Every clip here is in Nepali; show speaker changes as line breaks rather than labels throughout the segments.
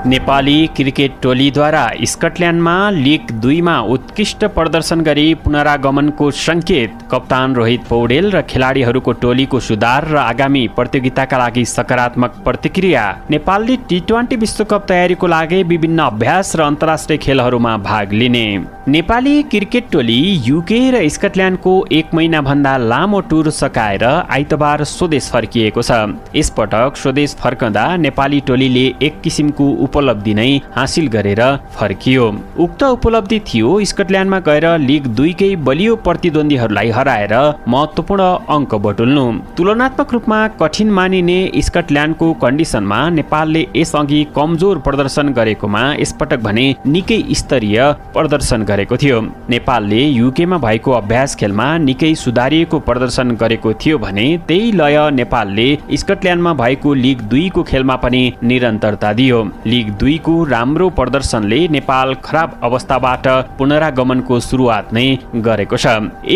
नेपाली क्रिकेट टोलीद्वारा स्कटल्यान्डमा लिग 2 मा उत्कृष्ट प्रदर्शन गरी पुनरागमनको संकेत। कप्तान रोहित पौडेल र खेलाडीहरूको टोलीको सुधार र आगामी प्रतियोगिताका लागि सकारात्मक प्रतिक्रिया। नेपालले टी20 विश्वकप तयारीको लागि विभिन्न अभ्यास र अन्तर्राष्ट्रिय खेलहरूमा भाग लिने। नेपाली क्रिकेट टोली युके र स्कटल्यान्डको 1 महिना भन्दा लामो टुर सकाएर आइतबार स्वदेश फर्किएको छ। यसपटक स्वदेश फर्कँदा नेपाली टोलीले एक किसिमको उपलब्धि नै हासिल गरेर फर्कियो। उक्त उपलब्धि थियो स्कटल्यान्डमा गएर लिग 2 कै बलियो प्रतिद्वन्दीहरूलाई हराएर महत्त्वपूर्ण अङ्क बटुल्नु। तुलनात्मक रूपमा कठिन मानिने स्कटल्यान्डको कन्डिसनमा नेपालले यसअघि कमजोर प्रदर्शन गरेकोमा यसपटक भने निकै स्तरीय प्रदर्शन गरेको थियो। नेपालले युकेमा भएको अभ्यास खेलमा निकै सुधारिएको प्रदर्शन गरेको थियो भने त्यही लय नेपालले स्कटल्यान्डमा भएको लिग 2 को खेलमा पनि निरन्तरता दियो। लिग 2 को राम्रो प्रदर्शनले नेपाल खराब अवस्थाबाट पुनरागमनको सुरुवात नै गरेको छ।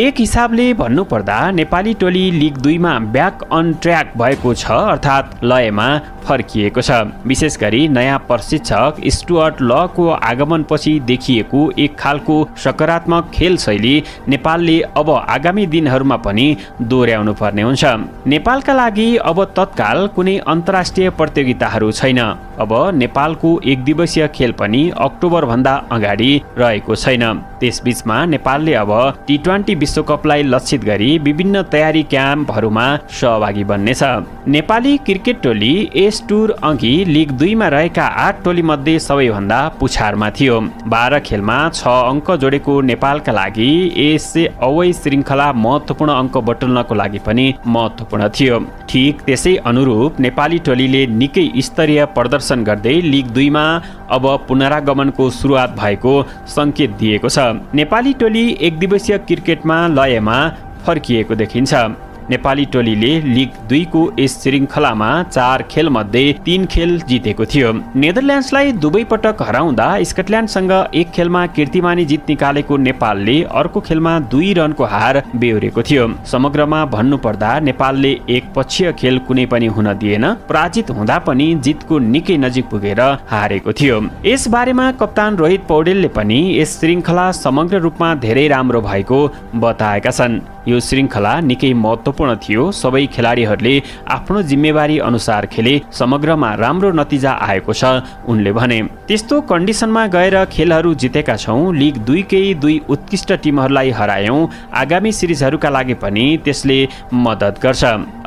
एक हिसाबले भन्नुपर्दा नेपाली टोली लिग 2 मा ब्याक अन ट्र्याक भएको छ, अर्थात् लयमा फर्किएको छ। विशेष गरी नयाँ प्रशिक्षक स्टुअर्ट लको आगमनपछि देखिएको एक खालको सकारात्मक खेल शैली नेपालले अब आगामी दिनहरूमा पनि दोहोर्याउनु पर्ने हुन्छ। नेपालका लागि अब तत्काल कुनै अन्तर्राष्ट्रिय प्रतियोगिताहरू छैन। अब नेपालको एक दिवसीय खेल पनि अक्टोबर भन्दा अगाडि रहेको छैन। त्यसबीचमा नेपालले अब टी20 विश्वकपलाई लक्षित गरी विभिन्न तयारी क्याम्पहरूमा सहभागी बन्नेछ। नेपाली क्रिकेट टोली यस टुर अघि लिग 2 मा रहेका 8 टोली मध्ये सबैभन्दा पुछारमा थियो। 12 खेलमा 6 अङ्क जोडेको नेपालका लागि यस अवै श्रृङ्खला महत्त्वपूर्ण अङ्क बटुल्नको लागि पनि महत्त्वपूर्ण थियो। ठीक त्यसै अनुरूप नेपाली टोलीले निकै स्तरीय प्रदर्शन गर्दै लिग 2 मा अब पुनरागमनको सुरुवात भएको संकेत दिएको छ। नेपाली टोली एक दिवसीय क्रिकेटमा लयमा फर्किएको देखिन्छ। नेपाली टोलीले लिग 2 को यस श्रृङ्खलामा 4 खेल मध्ये 3 खेल जितेको थियो। नेदरल्यान्ड्सलाई दुवै पटक हराउँदा स्कटल्यान्डसँग एक खेलमा कीर्तिमानी जित निकालेको नेपालले अर्को खेलमा 2 रनको हार बेहोरेको थियो। समग्रमा भन्नुपर्दा नेपालले एकपक्षीय खेल कुनै पनि हुन दिएन। पराजित हुँदा पनि जितको निकै नजिक पुगेर हारेको थियो। यस बारेमा कप्तान रोहित पौडेलले पनि यस श्रृङ्खला समग्र रूपमा धेरै राम्रो भएको बताएका छन्। यो श्रृङ्खला निकै महत्त्वपूर्ण थियो। सबै खेलाडीहरूले आफ्नो जिम्मेवारी अनुसार खेले, समग्रमा राम्रो नतिजा आएको छ उनले भने। त्यस्तो कन्डिसनमा गएर खेलहरू जितेका छौँ, लिग 2 कै 2 उत्कृष्ट टिमहरूलाई हरायौँ। आगामी सिरिजहरूका लागि पनि त्यसले मद्दत गर्छ।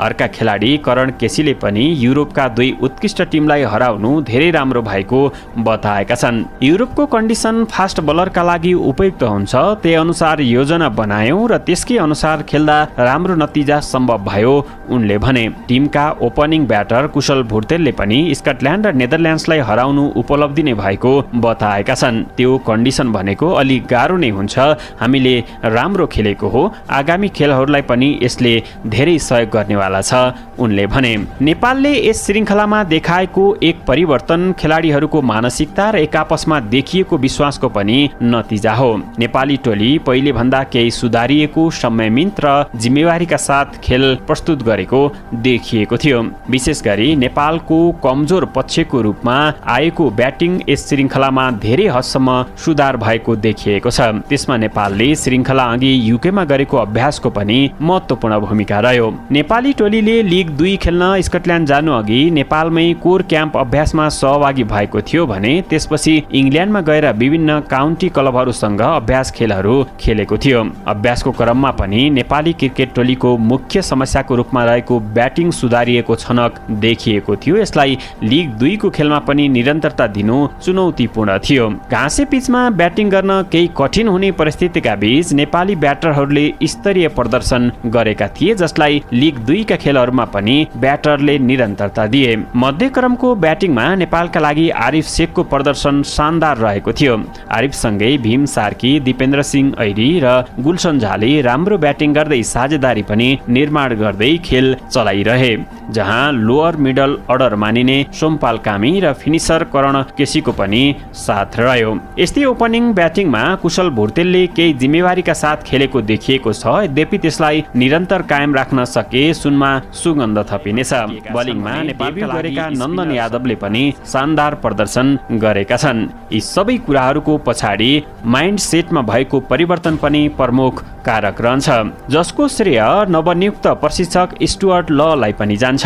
अर्का खेलाडी करण केसीले पनि युरोपका 2 उत्कृष्ट टिमलाई हराउनु धेरै राम्रो भएको बताएका छन्। युरोपको कन्डिसन फास्ट बलरका लागि उपयुक्त हुन्छ, त्यही अनुसार योजना बनायौँ र त्यसकै अनुसार खेल्दा राम्रो नतिजा सम्भव भयो उनले भने। टिमका ओपनिङ ब्याटर कुशल भुर्तेलले पनि स्कटल्यान्ड र नेदरल्यान्ड्सलाई हराउनु उपलब्धि नै भएको बताएका छन्। त्यो कन्डिसन भनेको अलि गाह्रो नै हुन्छ, हामीले राम्रो खेलेको हो, आगामी खेलहरूलाई पनि यसले धेरै सहयोग गर्नेवाला छ उनले भने। नेपालले यस श्रृङ्खलामा देखाएको एक परिवर्तन खेलाडीहरूको मानसिकता र एक आपसमा देखिएको विश्वासको पनि नतिजा हो। नेपाली टोली पहिले भन्दा केही सुधारिएको समय र जिम्मेवारीका साथ खेल प्रस्तुत गरेको देखिएको थियो। विशेष गरी नेपालको कमजोर पक्षको रूपमा आएको ब्याटिङ यस श्रृङ्खलामा धेरै हदसम्म सुधार भएको देखिएको छ। त्यसमा नेपालले श्रृङ्खला अघि युकेमा गरेको अभ्यासको पनि महत्त्वपूर्ण भूमिका रह्यो। नेपाली टोलीले लिग 2 खेल्न स्कटल्यान्ड जानु अघि नेपालमै कोर क्याम्प अभ्यासमा सहभागी भएको थियो भने त्यसपछि इङ्ल्यान्डमा गएर विभिन्न काउन्टी क्लबहरूसँग अभ्यास खेलहरू खेलेको थियो। अभ्यासको क्रममा पनि नेपाली क्रिकेट टोलीको मुख्य समस्याको रूपमा रहेको ब्याटिङ सुधारिएको छनक देखिएको थियो। यसलाई लिग 2 को खेलमा पनि निरन्तरता दिनु चुनौतीपूर्ण थियो। घाँसे पिचमा ब्याटिङ गर्न केही कठिन हुने परिस्थितिका बीच नेपाली ब्याटरहरूले स्तरीय प्रदर्शन गरेका थिए, जसलाई लिग 2 का खेलहरूमा पनि ब्याटरले निरन्तरता दिए। मध्यक्रमको ब्याटिङमा नेपालका लागि आरिफ शेखको प्रदर्शन शानदार रहेको थियो। आरिफसँगै भीम सार्की, दिपेन्द्र सिंह ऐरी र गुलसन झाले राम्रो ब्याटिङ गर्दै साझेदारी पनि निर्माण गर्दै खेल चलाइरहे, जहाँ लोअर मिडल अर्डर मानिने सोमपाल कामी र फिनिसर करण केसीको पनि साथ रह्यो। यस्तै ओपनिङ ब्याटिङमा कुशल भुर्तेलले केही जिम्मेवारीका साथ खेलेको देखिएको छ, यद्यपि त्यसलाई निरन्तर कायम राख्न सके सुनमा सुगन्ध थपिनेछ। बलिङमा नेपालका गरेका नन्दन यादवले पनि शानदार प्रदर्शन गरेका छन्। यी सबै कुराहरूको पछाडि माइन्ड सेटमा भएको परिवर्तन पनि प्रमुख कारक रहन्छ, जसको श्रेय नवनियुक्त प्रशिक्षक स्टुअर्ट ललाई पनि जान्छ।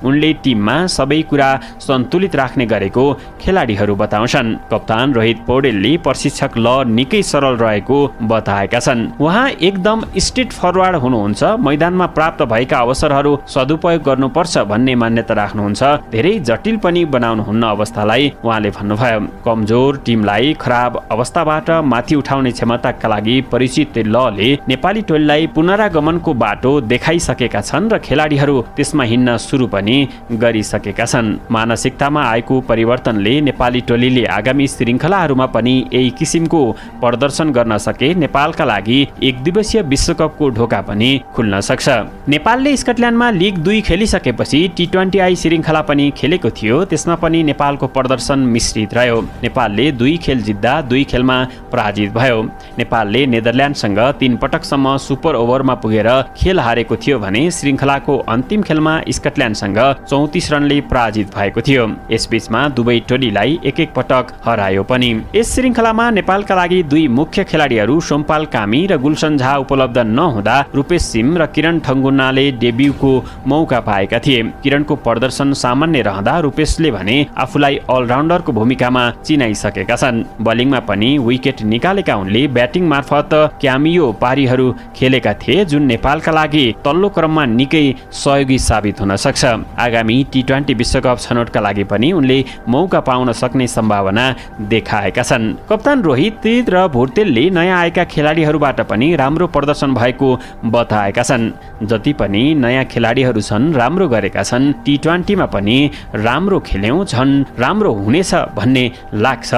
उनले टिममा सबै कुरा सन्तुलित राख्ने गरेको खेलाडीहरू बताउँछन्। कप्तान रोहित पौडेलले प्रशिक्षक ल निकै सरल रहेको बताएका छन्। उहाँ एकदम स्ट्रेट फरवार्ड हुनुहुन्छ, मैदानमा प्राप्त भएका अवसरहरू सदुपयोग गर्नुपर्छ भन्ने मान्यता राख्नुहुन्छ, धेरै जटिल पनि बनाउनुहुन्न अवस्थालाई उहाँले भन्नुभयो। कमजोर टिमलाई खराब अवस्थाबाट माथि उठाउने क्षमताका लागि परिचित लले नेपाली टोलीलाई पुनरागमनको बाटो देखाइसकेका छन् र खेलाडीहरू त्यसमा हिँड्न सुरु पनि गरिसकेका छन्। मानसिकतामा आएको परिवर्तनले नेपाली टोलीले आगामी श्रृङ्खलाहरूमा पनि यही किसिमको प्रदर्शन गर्न सके नेपालका लागि एक दिवसीय विश्वकपको ढोका पनि खुल्न सक्छ। नेपालले स्कटल्यान्डमा लिग 2 खेलिसकेपछि T20I श्रृङ्खला पनि खेलेको थियो, त्यसमा पनि नेपालको प्रदर्शन मिश्रित रह्यो। नेपालले 2 खेल जित्दा 2 खेलमा पराजित भयो। नेपालले नेदरल्यान्डसँग 3 पटकसम्म सुपर ओभरमा पुगेर खेल हारेको थियो भने श्रृङ्खलाको अन्तिम खेलमा स्कटल्यान्डसँग 34 रनले पराजित भएको थियो। यसबीचमा दुवै टोलीलाई एक पटक हरायो पनि। यस श्रृङ्खलामा नेपालका लागि 2 मुख्य खेलाडीहरू सोमपाल कामी र गुलसन झा उपलब्ध नहुँदा रूपेश सिम र किरण ठङ्गुन्नाले डेब्युको मौका पाएका थिए। किरणको प्रदर्शन सामान्य रहँदा रूपेशले भने आफूलाई अलराउन्डरको भूमिकामा चिनाइसकेका छन्। बलिङमा पनि विकेट निकालेका उनले ब्याटिङ मार्फत क्यामियो पारीहरू खेलेका थिए, जुन नेपालका लागि तल्लो क्रममा निकै सहयोगी साबित हुन सक्छ। आगामी T20 विश्वकप छनौटका लागि पनि उनले मौका पाउन सक्ने सम्भावना देखाएका छन्। कप्तान रोहित र भुर्तेलले नयाँ आएका खेलाडीहरूबाट पनि राम्रो प्रदर्शन भएको बताएका छन्। जति पनि नयाँ खेलाडीहरू छन् राम्रो गरेका छन्, T20मा पनि राम्रो खेल्यौं, झन् राम्रो हुनेछ भन्ने लाग्छ,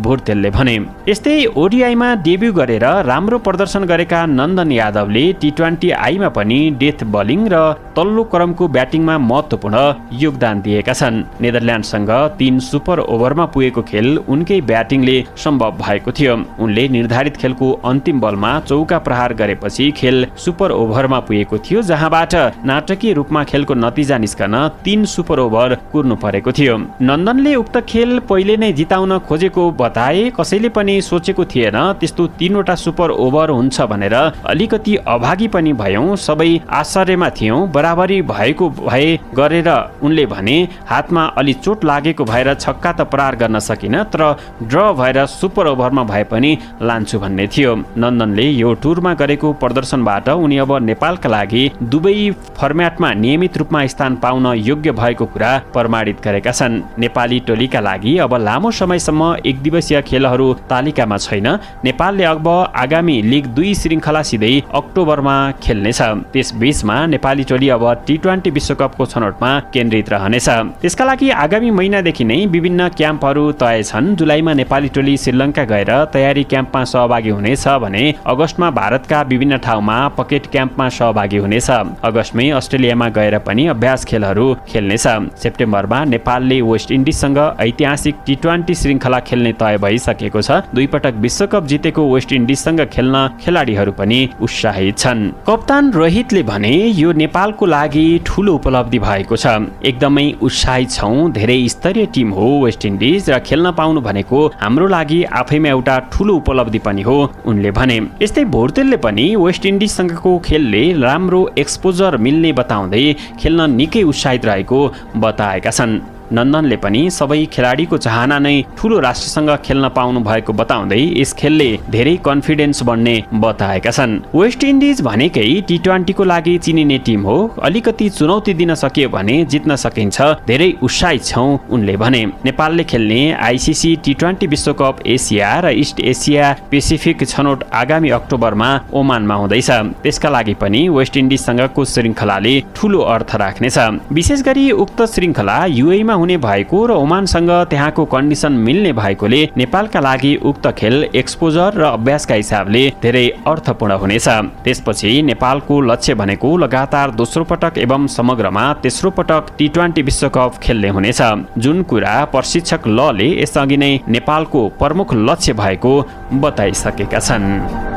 भुर्तेलले भने। यस्तै ओडिआईमा डेब्यु गरेर राम्रो प्रदर्शन गरेका नन्दन यादवले T20I मा पनि डेथ बलिङ र तल्लो क्रमको ब्याटिङमा महत्त्वपूर्ण योगदान दिएका छन्। नेदरल्यान्डसँग 3 सुपर ओभरमा पुगेको खेल उनकै ब्याटिङले सम्भव भएको थियो। उनले निर्धारित खेलको अन्तिम बलमा चौका प्रहार गरेपछि खेल सुपर ओभरमा पुगेको थियो, जहाँबाट नाटकीय रूपमा खेलको नतिजा निस्कन 3 सुपर ओभर कुर्नु परेको थियो। नन्दनले उक्त खेल पहिले नै जिताउन खोजेको बताए। कसैले पनि सोचेको थिएन त्यस्तो 3वटा सुपर ओभर हुन्छ भनेर। अलिकति अभागी पनि भयौं, सबै आश्चर्यमा थियौं। बराबरी भएको भए गरेर उनले भने हातमा अलि चोट लागेको भएर छक्का त प्रहार गर्न सकिन, तर ड्र भएर सुपर ओभरमा भए पनि लान्छु भन्ने थियो। नन्दनले यो टुरमा गरेको प्रदर्शनबाट उनी अब नेपालका लागि दुवै फर्म्याटमा नियमित रूपमा स्थान पाउन योग्य भएको कुरा प्रमाणित गरेका छन्। नेपाली टोलीका लागि अब लामो समयसम्म एक दिवसीय खेलहरू तालिकामा छैन। नेपालले अब आगामी लिग 2 श्रृङ्खला सिधै अक्टोबरमा खेल्नेछ। त्यसबीचमा नेपाली टोली अब T20 विश्वकपको छनौटमा केन्द्रित रहनेछ। त्यसका लागि आगामी महिनादेखि नै विभिन्न क्याम्पहरू तय छन्। जुलाईमा नेपाली टोली श्रीलङ्का गएर तयारी क्याम्पमा सहभागी हुनेछ भने अगस्तमा भारतका विभिन्न ठाउँमा पकेट क्याम्पमा सहभागी हुनेछ। अगस्तमै अस्ट्रेलियामा गएर पनि अभ्यास खेलहरू खेल्नेछ। सेप्टेम्बरमा नेपालले वेस्ट इन्डिजसँग ऐतिहासिक T20 श्रृङ्खला खेल्ने तय भइसकेको छ। 2 पटक विश्वकप जितेको वेस्ट इन्डिजसँग खेल्न खेलाडीहरू पनि उत्साहित छन्। कप्तान रोहितले भने यो नेपालको लागि ठूलो उपलब्धि भएको छ। एकदमै उत्साहित छौं। धेरै स्तरीय टिम हो वेस्ट इन्डिज र खेल्न पाउनु भनेको हाम्रो लागि आफैमा एउटा ठूलो उपलब्धि पनि हो, उनले भने। यस्तै भुर्तेलले पनि वेस्ट इन्डिजसँगको खेलले राम्रो एक्सपोजर मिल्ने बताउँदै खेल्न निकै उत्साहित रहेको बताएका छन्। नन्दनले पनि सबै खेलाडीको चाहना नै ठूलो राष्ट्रसँग खेल्न पाउनु भएको बताउँदै यस खेलले धेरै कन्फिडेन्स बढ्ने बताएका छन्। वेस्ट इन्डिज भनेकै T20 को लागि चिनिने टिम हो। अलिकति चुनौती दिन सकियो भने जित्न सकिन्छ। धेरै उत्साहित छौं, उनले भने। नेपालले खेल्ने ICC T20 विश्वकप एसिया र इस्ट एसिया पेसिफिक छनौट आगामी अक्टोबरमा ओमानमा हुँदैछ। त्यसका लागि पनि वेस्ट इन्डिजसँगको श्रृङ्खलाले ठूलो अर्थ राख्नेछ। विशेष गरी उक्त श्रृङ्खला UAE मा हुने भएको र ओमानसँग त्यहाँको कन्डिसन मिल्ने भएकोले नेपालका लागि उक्त खेल एक्सपोजर र अभ्यासका हिसाबले धेरै अर्थपूर्ण हुनेछ। त्यसपछि नेपालको लक्ष्य भनेको लगातार दोस्रो पटक एवं समग्रमा तेस्रो पटक T20 विश्वकप खेल्ने हुनेछ, जुन कुरा प्रशिक्षक लले यसअघि नै नेपालको प्रमुख लक्ष्य भएको बताइसकेका छन्।